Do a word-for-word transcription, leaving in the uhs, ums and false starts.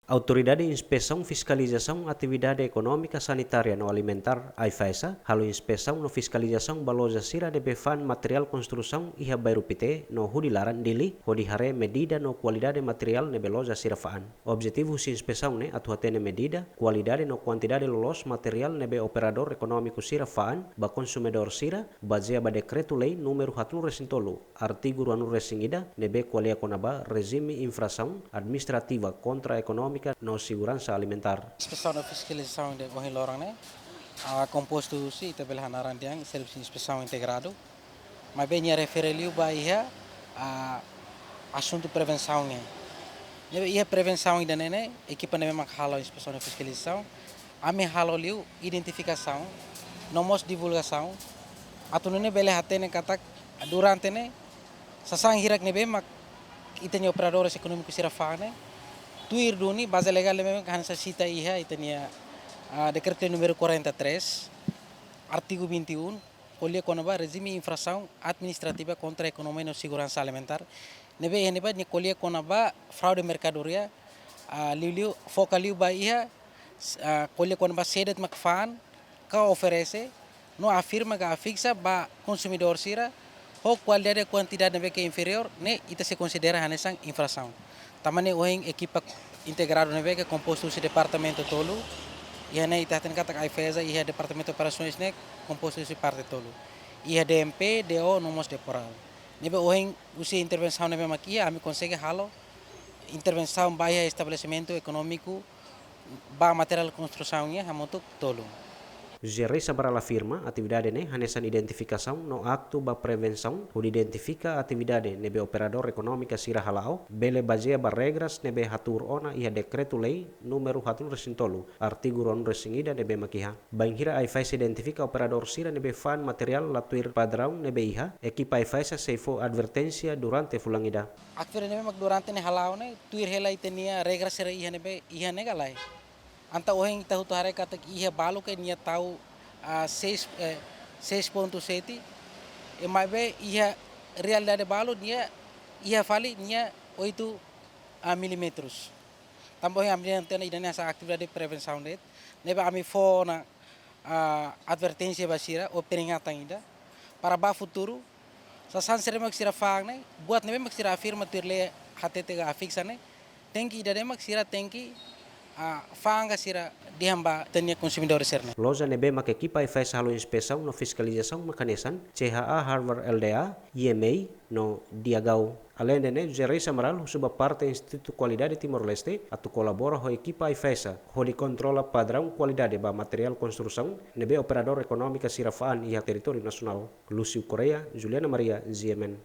Autoridade Inspesaun Fiskalizasaun Atividade Ekonómika, Sanitária no Alimentár, AIFAESA, halo inspesaun no fiskalizasaun ba loja sira ne'ebé fa'an materiál konstrusaun iha Bairru Pité no Hudi Laran, Dili, hodi haree medida no kualidade materiál ne'ebé loja sira fa'an. Objetivu husi inspesaun ne'e atu hatene medida, kualidade no kuantidade loloos materiál ne'ebé operadór ekonómiku sira fa'an ba konsumidór sira, bazeia ba Dekretu-Lei númeru haatnulu-resin-tolu, artigu ruanulu-resin-ida, ne'ebé ko'alia kona-ba rejime infrasaun administrativa kontra ekonómika no seguransa alimentár. Inspesaun no fiskalizasaun ida ohin loron ne'e, ah, kompostu husi, ita bele hanaran dehan servisu inspesaun integradu. Maibé nia refere liu ba iha, ah, asuntu prevensaun nian. Ne'ebé iha prevensaun ida-ne'e ne'e, ekipa ne'ebé mak halo inspesaun no fiskalizasaun, ami halo liu identifikasaun, no mós divulgasaun, atu nune'e bele hatene katak durante ne'e, sasán hirak ne'ebé mak ita-nia operadores ekonómiku sira fa'an ne'e, tuir duni baze legál ne'ebé mak hanesan sita iha ita-nia, ah, Dekretu númeru quarenta e três, artigu vinte e um, ko'alia kona-ba rejime infrasaun administrativa kontra ekonómika no seguransa alimentár. Ne'ebé iha ne'ebá nia ko'alia kona-ba fraude merkadoria, ah, liuliu foka liu ba iha, ah, ko'alia kona-ba sé de'it mak fa'an ka oferese, no afirma ka afiksa ba konsumidór sira ho kualidade, kuantidade ne'ebé ke inferiór, ne'e ita sei konsidera hanesan infrasaun. Tanba ne'e ohin ekipa integradu ne'ebé ke kompostu husi departamentu tolu, iha ne'e ita hatene katak AIFAESA iha departamentu operasaun ne'e kompostu husi parte tolu. Iha DMP, DO, no mós Deporal. Ne'ebé ohin husi intervensaun ne'ebé mak iha, ami konsege halo intervensaun ba iha estabelesimentu ekonómiku ba materiál konstrusaun nian hamutuk tolu. José Reis Amaral afirma, atividade ne'e hanesan identifikasaun no aktu ba prevensaun, hodi identifika atividade ne'ebé operadór ekonómika sira hala'o, bele bazeia ba regras ne'ebé hatuur ona iha Dekretu-Lei númeru haatnulu-resin-tolu, artigu ruanulu-resin-ida ne'ebé mak iha. Bainhira AIFAESA identifika operadór sira ne'ebé fa'an materiál la tuir padraun ne'ebé iha, ekipa AIFAESA sei fó adverténsia durante fulan ida. Aktu ne'ebé mak durante ne'e hala'o ne'e, tuir hela ita-nia regra sira iha ne'ebé, iha ne'e ka lae. Entaun ohin ita hotu haree katak iha balu ke nia tau, ah, seis, eh, seis ponto sete, e maibé iha realidade balu nia, iha fali nia oito, ah, milímetros. Tanba ohin ami dehan katak ida-ne'e hanesan atividade prevensaun de'it, ne'ebé ami fó ona, ah, adverténsia ba sira, ou peringatan ida, para ba futuru, sasán sira mak sira fa'an ne'e, buat ne'ebé mak sira afirma tuir lei hatete ka afiksa ne'e, tenke ida-ne'e mak sira tenke, ah, fa'an ka sira dehan ba ita-nia konsumidór sira ne'e. Loja ne'ebé mak ekipa AIFAESA halo inspesaun no fiskalizasaun mak hanesan C H A Hardware Lda, Yemei, no Diagau. Aleinde ne'e, José Reis Amaral husu ba parte Institutu Kualidade Timor-Leste atu kolabora ho ekipa AIFAESA hodi kontrola padraun kualidade ba materiál konstrusaun ne'ebé operadór ekonómika sira fa'an iha territóriu nasionál. Lúcio Correia, Juliana Maria, G M N.